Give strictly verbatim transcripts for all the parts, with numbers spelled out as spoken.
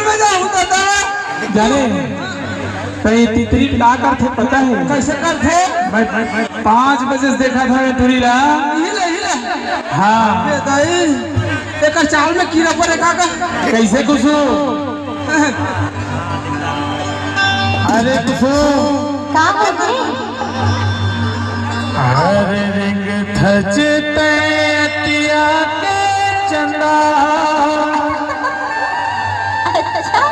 में जाहूं दादा। जाने, त ये तितरी का करथे पता हे? कइसे करथे? मैं, मैं, मैं पाँच बजे से देखत हंव ये टुरी ला। हिले, हिले। हाँ। ए दाई, एकर चाल में कीरा परे का का? कइसे कुसुम? अरे कुसुम। का होथे? अरे रिंगथस तैं अँखिया के चंदा। अच्छा।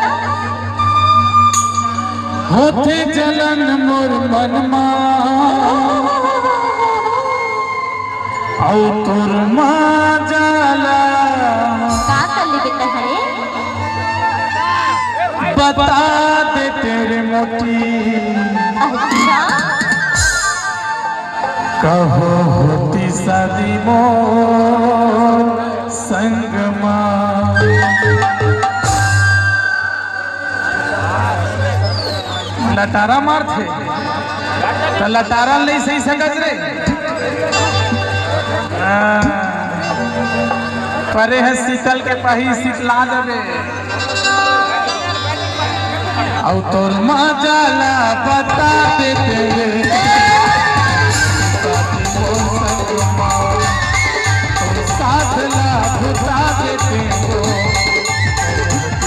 होथे जलन मोर मन मा, अउ तोर मा जाला। का कर ले बेटा हरे? बता दे तेरे मोती। अच्छा। कहो होती शादी मोर संग मा। लटारा मारथे, त लटारा ल नइ सही सकस रे। हाँ, परे हे शीतल के पाही, शीतला देबे। अउ तोर मजा ला बता दे तेरे, साथी मोर संग मा, तोर साथ ला भुता दे तेरे,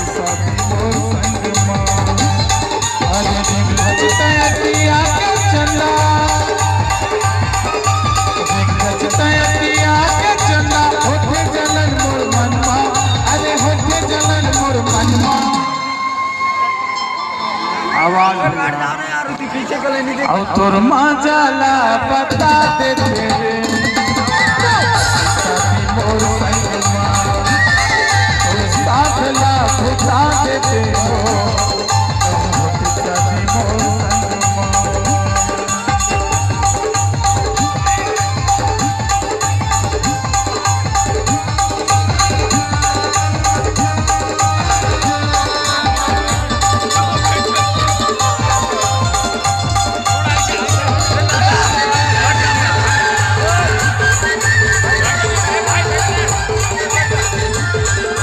साथी मोर संग मा। अरे रिंगथस तैं अँखिया के चंदा, रिंगथस तैं अँखिया के चंदा, होथे जलन मोर मन मा, अरे होथे जलन मोर मन मा। आवाज अउ तोर मजा ला बता दे तेरे।